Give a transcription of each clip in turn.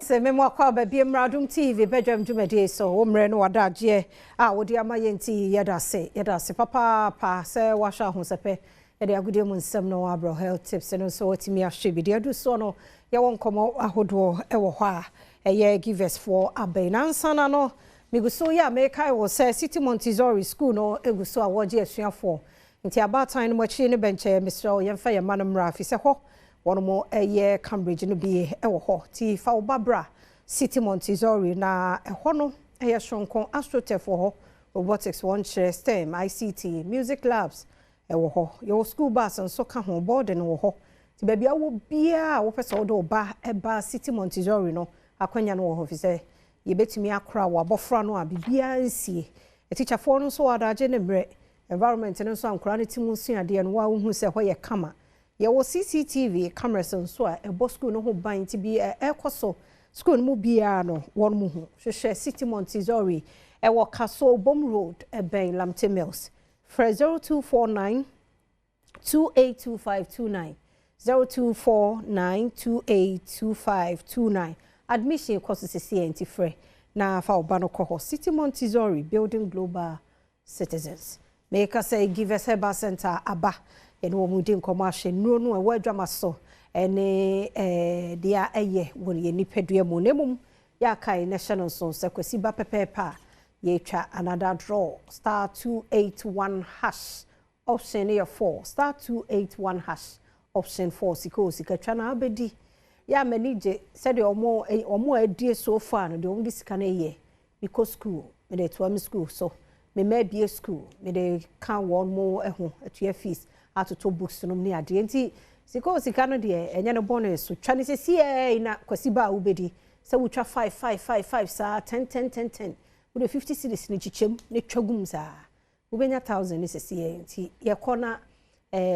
Sɛ me mo akwaaba bio mmra Adom TV badwam dwumadie so. Wo mmerɛ ne w'adagyeɛ a wode ama yɛn nti yɛda ase. Yɛda ase papaapa sɛ woahwɛ ahosɛpɛ de agodie mu nsɛm no abrɛ health tips no nso watumi ahwɛ bi. Deɛ adu soɔ no yɛwɔ nkɔmmɔ ahodoɔ wɔ hɔ a ɛyɛ givers foɔ abɛn. Nansa na no megu so yɛ a mekae wɔ sɛ City Montessori School no egu so a wɔgye asuafoɔ. Nti abaatan no mo akyi ne bɛnkyɛ mesrɛ wo yɛmfa yɛn mma no mmra fi sɛ hɔ wɔn ɛyɛ Cambridge no bi wɔ hɔ. Ti fa wo ba bra City Montessori na ɛhɔ no ɛyɛ soronko. Astroturf wɔ hɔ, robotics wɔn kyerɛ, STEM, ICT, music labs ɛwɔ hɔ. Yɛwɔ school bus nso ka ho, boarding wɔ hɔ. Ti baabi a wɔ biara a wopɛ sɛ wode wo ba ɛba City Montessori no, akwannya no wɔ hɔ fi sɛ yɛbɛtumi akora wɔ abɔfra no a biribiara nsie. Atikyafoɔ no nso wɔ adagye ne mmerɛ. Environment no nso ankora no ti mu nsuadeɛ no wɔahu sɛ hɔ yɛ kama. Yɛwɔ CCTV cameras nso a ɛbɔ school no ho ban nti bi ɛkɔ so school no mu biara no wɔn mu ho. Hwehwɛ City Montessori ɛwɔ Kasoa Bom Road ɛbɛn Lamte Mills. Frɛ 0249 282529, 0249 282529. Admission kɔ so sisi nti frɛ na fa wo ba no kɔ hɔ. City Montessori, building global citizens. Meka sɛ Givers Herbal Center aba yɛne wɔn mu di nkɔmmɔ ahwɛ nnuro no a ɛwɔ adwama so ɛne deɛ ɛyɛ wɔ yɛn nipadua mu. Na mmom yɛakae na hyɛ no nso sɛ Kwasi ba pɛpɛɛpɛ a yɛtwa another draw, *281#, option no yɛ 4, *281# option 4. Sika o sika twa na abɛdi yɛ a m'ani gye sɛdeɛ ɔmo a adie so far no deɛ ɔmo de sika no yɛ. Mekɔ school, mede toa me school so, mema abie school, mede ka wɔn mo ho atua fees, atoto books no ne adeɛ. Nti sika o sika no deɛ ɛnyɛ no bɔne so twa ne sɛsiɛ na Kwasi ba a wobɛdi sɛ wotwa 5 5 5 5 saa 10 10 10 10, wode 50 cedis ne kyikyɛm ne twa gum saa wobɛnya 1000 ne sɛsiɛ. Nti yɛkɔ na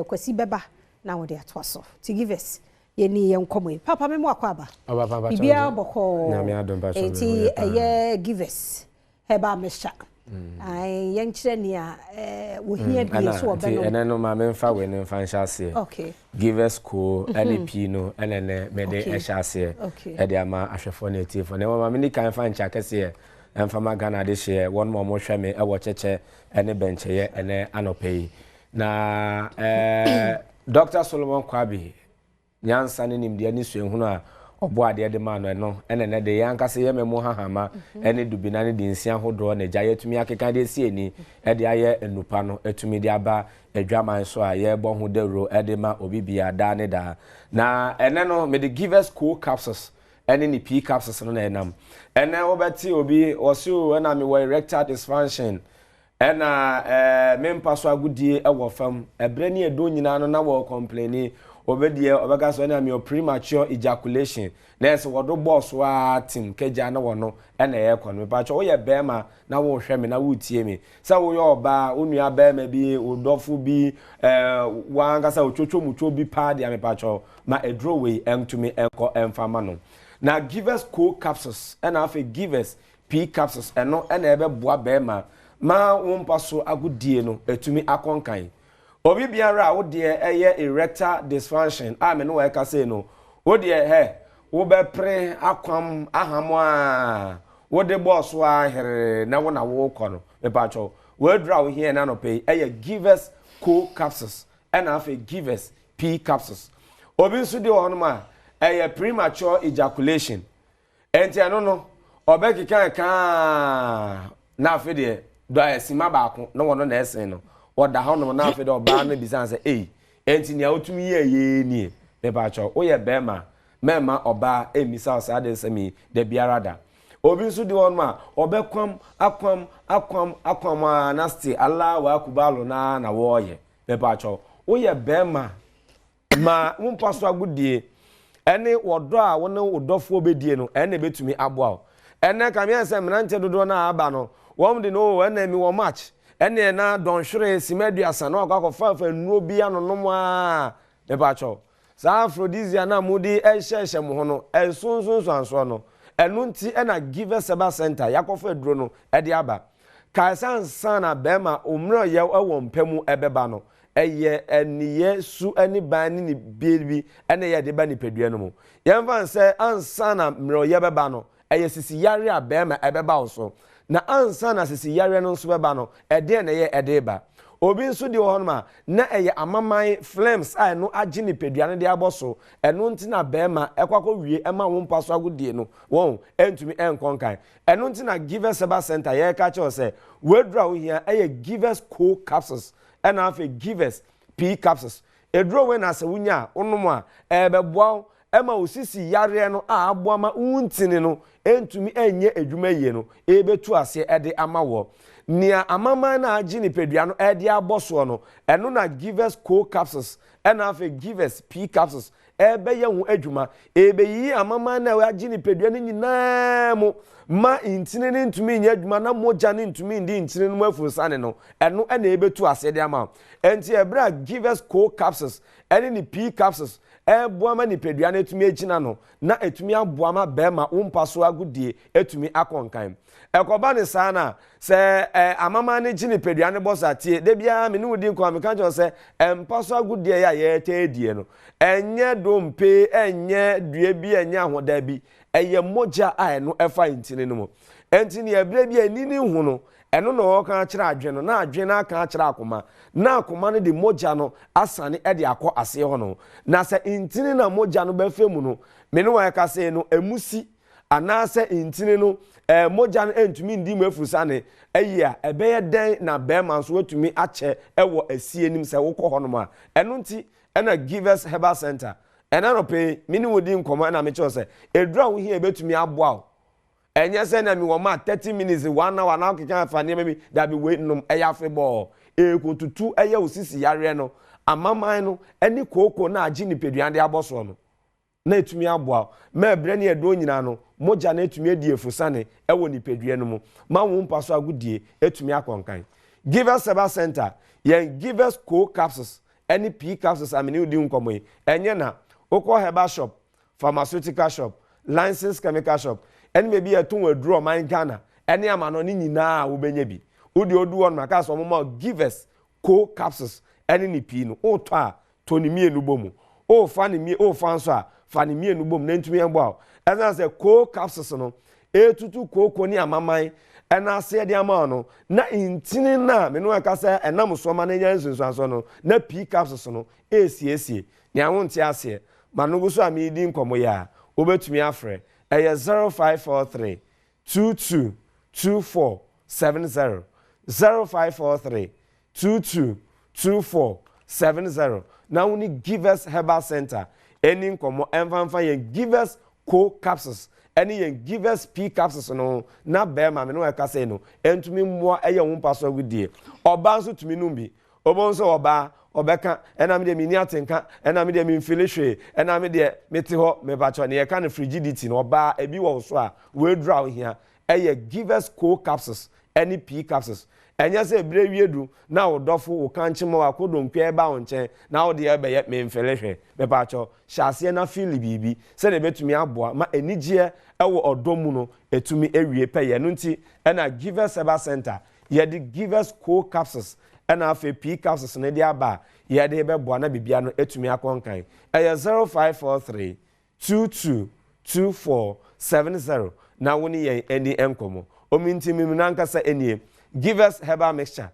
Kwasi bɛba na wɔde atoa so. Nti Givers yɛni yɛn nkɔmmɔ yi. Papa, me mu akɔ aba, biribiara bɔkɔɔ? Nti ɛyɛ Givers Herbal Mixture, yɛnkyerɛ nea wɔhia bie so wɔbɛnom. Ɛnɛ no ma memfa wei no mfa nhyɛ aseɛ. Givers Co ɛne pii no ɛnɛ nɛ mede ɛhyɛ aseɛ ɛde ama ahwɛfoɔ ne atiefoɔ. Na ma meni kan fa nkyɛ akɛseɛ ɛmfa ma Ghana de hyeɛ wɔn ma wɔhwɛ me ɛwɔ kyɛkyɛ ɛne bɛnkyɛyɛ ɛnɛ anɔpɛ yi. Na Dr Solomon Kwabi nyansa ne nimdeɛ ne suahunu a ɔbɔ adeɛ de maa no ɛno ɛna ɛnɛ de yɛn ankasa yɛ mɛmo hahama ɛne dubina ne de nsia ahodoɔ na agya yɛtumi akeka de esi ani ɛde ayɛ nnupa no ɛtumi de aba adwaman so a yɛrebɔ ho dawuro ɛde ma obi bia daa ne daa. Na ɛnɛ no mede Givers Co capsules ɛne ne P capsules no na ɛnam. Ɛnɛ wobɛte obi wɔsi o ɛna mewɔ erectile dysfunction, ɛna mempa so agodie ɛwɔ fam ɛbrɛ ne ɛdon nyinaa no na wɔ complaini. Obɛdeɛ ɔbɛka so ɛna mewɔ premature ejaculation na ɛsɛ wɔdo bɔɔ so a tim kagya na wɔno ɛna ɛyɛ kɔ no. Mepakyɛ woyɛ bɛrima na wohwɛ me na wotie me sɛ woyɛ ɔbaa, wo nua bɛrima bi, wo dɔfo bi, wankasa otwotwo mutwo bi paa deɛ, mepakyɛ ma aduro wei ɛntumi ɛnkɔ ɛmfa ma no. Na Givers Co capsules ɛna afei Givers P capsules ɛno ɛna ɛbɛboa bɛrima ma wo mpa so agodie no ɛtumi akɔnkan. Obi biara a wodeɛ ɛyɛ erectile dysfunction a me ne wɔ ɛka sei no, wodeɛ hɛ wobɛpere akwam aham a wode bɔɔ so a heree na wo na wokɔ no, mepakyɛw wɔaduru a wohia no anɔpɛ yi ɛyɛ Givers Co capsules ɛna afei Givers P capsules. Obi nso de wɔ hɔnom a ɛyɛ premature ejaculation, ɛnti ɛno no ɔbɛkeka kaa na afei deɛ dɔ a ɛsima baako na wɔno na ɛsen no wɔda hɔnom na afei deɛ ɔbaa no bisa sɛ ei, ɛnti nea wotumi yɛ yie nie. Mepakyɛw woyɛ bɛrima, mɛɛma ɔbaa ɛmmisa wo saa de nsɛm yi da biara da. Obi nso de hɔnom a ɔbɛkwam akwam akwam akwam a na ste ala wakubalo na na wɔɔyɛ. Mepakyɛw woyɛ bɛrima ma wo mpa so agodie ɛne wɔdɔ a wo ne wo dɔfoɔ bɛdie no ɛne bɛtumi aboa wo. Ɛnɛ kameɛ sɛ mmeranteɛ dodoɔ no a aba no wɔn de no ɛnɛ mi wɔ match ɛne ɛna dɔnhwere sima 30 na wakɔ akɔfa fa nnuro bi anonom a, mepakyɛw saa aphrodisiac na mode ɛhyɛhyɛ mo ho no ɛnso nsonsansoɔ no ɛno nti ɛna Givers Herbal Center yakɔfa aduro no ɛde aba. Kae sɛ ansa na bɛrima ommerɛ yɛ ɛwɔ mpɛ mu ɛbɛba no. Ɛyɛ nneyɛɛ, su ne ban ne ne biribi na ɛyɛ de ba nipadua no mu. Yɛmfa no sɛ ansa na mmerɛwyɛ bɛba no, ɛyɛ sisi yareɛ a barima ɛbɛba wo so. Na ansa na sisi yareɛ no nso bɛba no, ɛdeɛn na ɛyɛ ɛde ba? Obi nso deɛ wɔ hɔnom a, na ɛyɛ amaman, phlegms, a ɛno agye nipadua no de abɔ so. Ɛno nti na barima ɛkɔ akɔwie ɛma wo mpa so agodie no, wɔn, ɛntumi ɛnkɔ nkan. Ɛno nti na Givers Herbal Center yɛreka akyerɛ wo sɛ, w'aduro a wohia ɛyɛ Givers Co Capsules Ɛna afei Givers pea capsules. Aduro wei na sɛ wonya a, wonom a, ɛbɛboa wo ma wo sisi yareɛ no a aboa ma wo ntini no ntumi nyɛ adwuma yie no, ɛbɛtu aseɛ de ama woɔ. Nea amaman no a agye nipadua no de abɔ soɔ no, ɛno na Givers Co capsules ɛna afei Givers pea capsules rebɛyɛ ho adwuma. Ɛrebɛyiyi amaman no a agye nipadua no nyinaa mu ma ntini no ntumi nyɛ adwuma na mogya no ntumi ndi ntini no mu afunsane no, ɛno na ɛrebɛtu aseɛ de ama wo. Enti ɛberɛ a Givers Co capsules ne ne Pea capsules reboa ma nipadua no atumi agyina no, na ɛtumi aboa ma bɛrima wo mpa so agodie atumi akɔ nkan. Ɛkɔba no saa no a, sɛ ɛ, amaman no gye nipadua no bɔ so a, tie, da biara me ne wo di nkɔmmɔ a, meka kyerɛ wo sɛ, mpa so agodie a yɛretaa die no, ɛnyɛ dompe, ɛnyɛ dua bi, ɛnyɛ ahoɔdaa bi, ɛyɛ mogya a ɛno ɛfa ntini no mu. Enti nea ɛberɛ bi a ani no hu no, ɛno na ɔreka akyerɛ adwene no, na adwene no aka akyerɛ akoma, na akoma no de mogya no asane de akɔ aseɛ hɔ no. Na sɛ ntini na mogya no bɛfa mu no, me ne wo ɛkasa yi no, ɛmu si, anaasɛ ntini no, ɛɛ, mogya no ntumi ndi mu afurusane ayi a, ɛbɛyɛ dɛn na barima nso watumi akyɛ wɔ asie no mu sɛ wokɔ hɔnom a? Ɛno nti na Givers Herbal Centre, ɛnnɛ anɔpa yi, me ne wo di nkɔmmɔ na mekyerɛ wo sɛ, aduru a wohia a ɛbɛtumi aboa wo. Ɛnyɛ sɛ na mewɔ ma 30 minutes, one hour na wokeka afa nneɛma bi, dabi, wei nom, ɛyɛ afebɔɔ. Ɛrekɔtutu ɛyɛ wo sisi yareɛ no, amaman no, ne kooko no a agye nipadua de abɔ soɔ no. na atumi aboa wo ma ɛberɛ ne ɛdɔn nyinaa no mogya no atumi adi afusane wɔ nipadua no mu ma wo mpa so agodie atumi akɔ nkan. Givers Herbal Center, yɛn Givers Co Capsules ne Pea Capsules a me ne wo di ho nkɔmmɔ yi, ɛnyɛ na. Wokɔ herbal shop, pharmaceutical shop, licensed chemical shop ne baabi a yɛtɔn aduro ɔman Ghana ne amanɔne nyinaa a wobɛnya bi. Wo deɛ wodu hɔ nom a, ka sɛ wɔmma wo Givers Co Capsules ne ne pii no, wotɔ a, tɔ ne mmienu bɔ mu. Worefa ne mmie worefa nso a, fa ne mmienu bɔ mu na ntumi mmoa wo. Ɛsiane sɛ coal capsules no ɛretutu kooko ne amaman ɛna aseɛ de ama wo no, na ntini no a me ne wo ɛka sɛ ɛnam soɔ ma no nya nsunsuansoɔ no, na pea capsules no ɛresiesie. Nea wonte aseɛ, ma no gu so a meredi nkɔmmɔ yi a, wobɛtumi afrɛ. Ɛyɛ 0543 22 24 70, 0543 22 24 70 na wo ne Givers Herbal Centre ɛni nkɔmmɔ ɛmfa mfa yɛn Givers Co Capsules ɛne yɛn Givers P Capsules no ho na bɛɛma me ne wo ɛkasa yi no ɛntumi mmoa ɛyɛ wo mpa so agodie. Ɔbaa nso tumi nom bi. Wobɛhu sɛ ɔbaa ɔbɛka ɛna me deɛ menni atenka ɛna me deɛ memfili hwee ɛna me deɛ mete hɔ mepakyɛw nea yɛka no frigidity no ɔbaa ebi wɔ wo so a w'aduru a wohia ɛyɛ Givers Co Capsules ɛne Pea Capsules. Ɛnyɛ sɛ bere wie du na wo dɔfo, wo kankyema, w'akodonkua reba wo nkyɛn na wo deɛ rebɛyɛ memfele hwɛ. Mepaakyɛw, hyɛ aseɛ na feeli biribi sɛdeɛ ɛbɛtumi aboa ma anigyeɛ wɔ ɔdɔ mu no atumi awie pɛyɛ. Ɛno nti na Givers Herbal Centre yɛde Givers Co Capsules ɛna afei Pea Capsules no de aba a yɛde rebɛboa na biribiara no atumi akɔ nkan. Ɛyɛ 0543 22 24 70 na wo ne yɛn ani nkɔmmɔ. Omintimim no ankasa nie. Givers Herbal Mixture,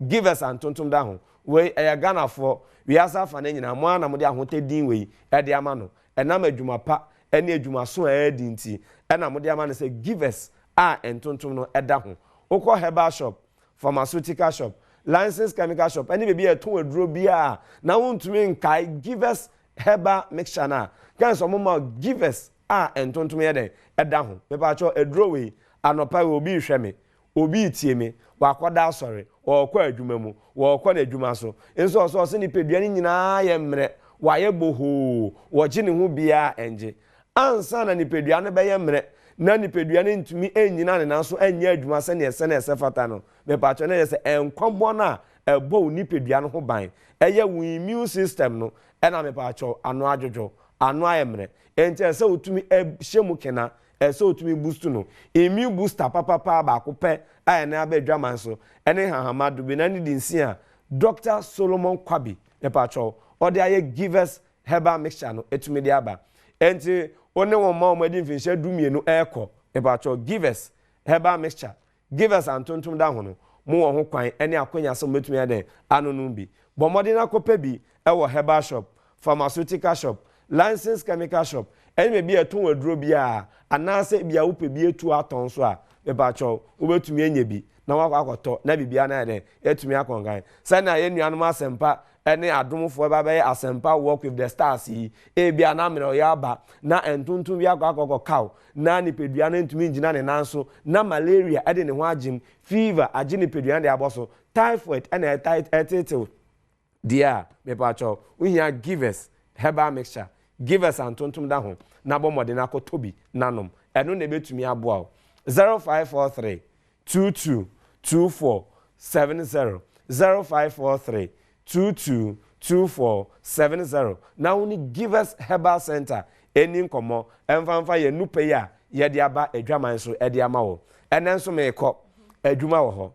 Givers a ntontom da ho. Wei, ɛyɛ Ghanafoɔ, wiase afa no nyinaa, mo ara na mode ahotɛ din wei de ama no. Ɛnam adwuma pa ne adwumaso a ɛredi nti na mode ama no sɛ Givers a ntontom no da ho. Wokɔ herbal shop, pharmaceutical shop, licensed chemical shop ne baabi a yɛtɔn aduro biara a, na wontumi nkae Givers Herbal mixture no a, kan sɛ ɔmo ma wo Givers a ntontom yɛ dɛn ɛda ho. Mepaakyɛw aduro wei, anɔpa wei obi rehwɛ me, obi retie me, wakɔda asɔre, ɔɔkɔ adwuma mu, wɔɔkɔ n'adwuma so, nso ɔsɛ ɔse nipadua no nyinaa yɛ mmerɛ, wayɛ bohoo, wɔgye ne ho biaa ɛngye. Ansa na nipadua no bɛyɛ mmerɛ na nipadua no ntumi nnyina ne nan so nyɛ adwuma sɛdeɛ ɛsɛ na ɛsɛ fata no, mepaakyɛw na kyerɛ sɛ nkwa bɔ no a ɛbɔ wo nipadua no ho ban, ɛyɛ wo immune system no, ɛna mepaakyɛw ano adwodwo, ano ayɛ mmerɛ. Enti ɛsɛ sɛ wotumi hyɛ mu kena, ɛsɛ sɛ wotumi boost no. Immune booster papapaa baako pɛ a ɛnɛ aba adwaman so, ɛne nhahamma, dubena ne dinsin a Dr. Solomon Kwabi, mepakyɛw, ɔde ayɛ Givers Herbal Mixture no etumi de aba. Enti wo ne wɔn mma a wɔn adi mfinhyia 12 ɛrekɔ, mepakyɛw, Givers Herbal Mixture, Givers antontom da ho no, mo wɔ ho kwan ne akwanya sɛ mobɛtumi ayɛ dɛn anonom bi. Bɔ mmɔden akɔpɛ bi ɛwɔ herbal shop, pharmaceutical shop, licensed chemical shop, ɛne baabi a ɛtɔn aduro biara, anaasɛ bia wopɛ bi etu atɔn so a, mepakyɛw, wobɛtumi anya bi na wakɔ akɔtɔ na biribiara no ayɛ dɛn atumi akɔnkan. Sɛnea yɛn nuanom Asɛmpa ne adomfoɔ ba bɛyɛ Asɛmpa Walk with the Stars yi, ebia na mmerɛ ɔyɛ aba na ntontom bi akɔ akɔkɔ kaw na nipadua no ntumi ngyina ne nan so, na malaria de ne ho agyem, fever agye nipadua no de abɔ so, typhoid ɛna ɛtetew deɛ a, mepakyɛw, wohia Givers Herbal Mixture, Givers antontom da ho, na bɔ mmɔden akɔtɔ bi nanom. Ɛno na ebɛtumi aboa wo. 0543 22 24 70, 0543 22 24 70, na wo ne Givers Herbal Center ɛni nkɔmmɔ ɛmfamfa yɛn nupa yi a yɛde aba adwaman so ɛde ama wo. Ɛnɛ nso meekɔ adwuma wɔ hɔ,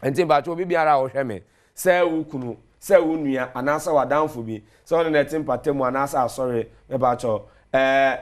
nti mpakyɛ, obi biara a wɔhwɛ me, sɛ wo kunu, sɛ wo nua, anaasɛ w'adamfo bi, sɛ ɔne na ɛte mpata mu anaasɛ asɔre, mepakyɛw,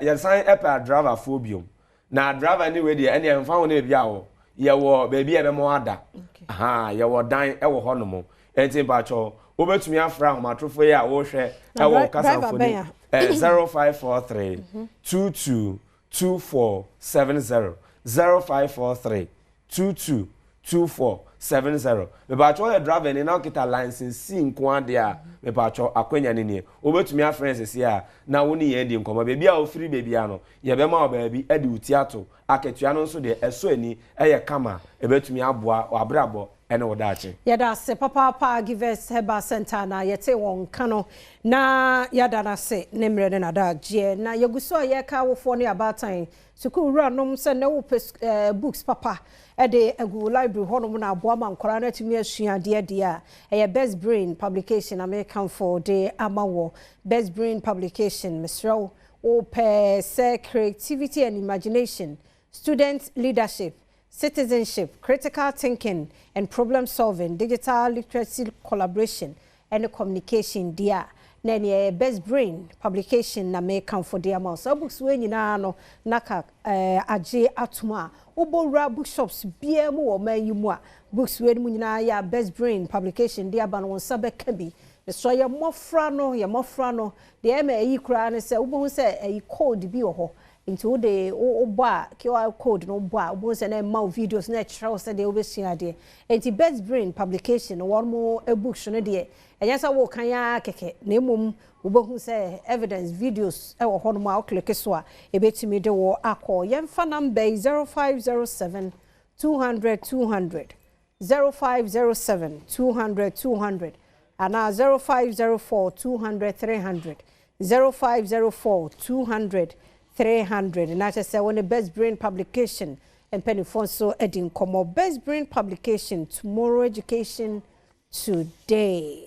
yɛsan ɛpɛ adravafoɔ biom. Na driver ne wei deɛ, ɛne ɛmfa ho ne baabi a wɔ, yɛwɔ baabi a ɛbɛma wada ha, yɛwɔ dan ɛwɔ hɔ nom. Nti mpakyɛw, wobɛtumi afrɛ ahomatorofo yi a wɔrehwɛ ɛwɔ kasamfoni 0543 22 24 70, 0543 22 24 70. Mepakyɛw, yɛ driver ni na wokita license C nko adeɛ a, mepakyɛw, akwanya no nie, wobɛtumi afrɛ nsɛsi a na wo ne yɛn di nkɔmmɔ. Baabi a wofiri baabi a no, yɛbɛma wo baabi de wo ti ato. Akatua no nso deɛ, ɛsɔ ani, ɛyɛ kama, ɛbɛtumi aboa w'abrabɔ ɛne wo daakye. Yɛda ase papaapa. Givers Herbal Center na yɛte wɔn nka no, na yɛada no ase ne mmerɛ ne nadagyeɛ. Na yɛgu so a yɛreka awofoɔ ne abaatan, sukuu wuranom, sɛ nnɛ wopɛ books papa ɛde agu library hɔnom na aboa ma nkwaraa no atumi asua adeɛ deɛ a, ɛyɛ Best Brain Publication na mekamfo de ama wɔ. Best Brain Publication, mesrɛ wo, wopɛ sɛ creativity and imagination, student leadership, citizenship, critical thinking and problem solving, digital literacy, collaboration and communication deɛ a, na ɛneɛ Best Brain Publication na mekamfo de ama wo. Saa books wei nyinaa no na ka agye atom a wobɔwura bookshops biara mu wɔ ɔman yi mu a, books wei no mu nyinaa yɛ a Best Brain Publication de aba no, wɔn nsa bɛka bi. Mesrɛ, yɛ mmɔfra no deɛ, ɛma ɛyi koraa ne sɛ wobɛhu sɛ ɛyi code bi wɔ hɔ, nti wode wobɔ a, QR code no wobɔ a, wobɛhu sɛ na ɛma wo videos na ɛkyerɛ wo sɛdeɛ wobɛsua adeɛ. Nti Best Brain Publication wɔn mo books no deɛ, ɛnyɛ sɛ wokan ara kɛkɛ, na mmom wobɛhu sɛ evidence videos ɛwɔ hɔnom a woclick so a, ɛbɛtumi de wɔ akɔ. Yɛmfa number yi: 0507 200 200, 0507 200 200, anaa 0504 200 300, 0504 200 300. Na kyerɛ sɛ wɔne Best Brain Publication mpanimfoɔ nso di nkɔmmɔ. Best Brain Publication, tomorrow education today.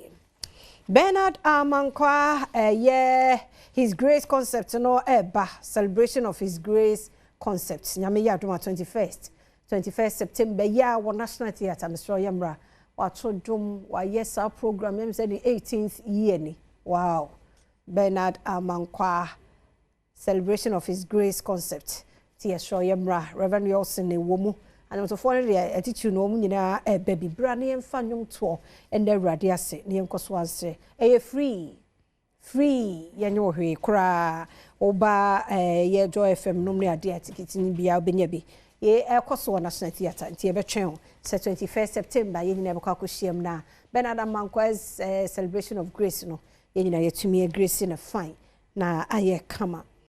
Bernard Amankwa, ɛyɛ His Grace Concept no ɛba, celebration of His Grace Concept. Nyame yɛ adom a, 21st, 21st September yi a wɔ National Theatre. Mesrɛ, yɛ mmra. Wato dwom, wayɛ saa program yɛm sɛ ne 18th year ni. Wow, Bernard Amankwa, celebration of His Grace Concept, ti yɛsrɛ, yɛ mmra. Reverend Wilson ne wɔ mu, anamtofoɔ no deɛ atitiri no, wɔn nyinaa ɛbɛ bi. Bra ne yɛmfa nnwomtoɔ ɛnna Awurade ase ne yɛnkɔ so ansere. Ɛyɛ free, free, yɛnyɛ wɔ hwee koraa. Woba ɛyɛ Joy FM nom ne adeɛ a, tikiti no biara wobɛnya bi. Yɛ ɛkɔ so wɔ National Theatre, nti yɛbɛtwɛn o sɛ 21st September yɛn nyinaa bɛkɔ akɔhyia mu na Bernard Amankwa's celebration of grace no, yɛn nyinaa yɛtumi grace no fine na ayɛ kama.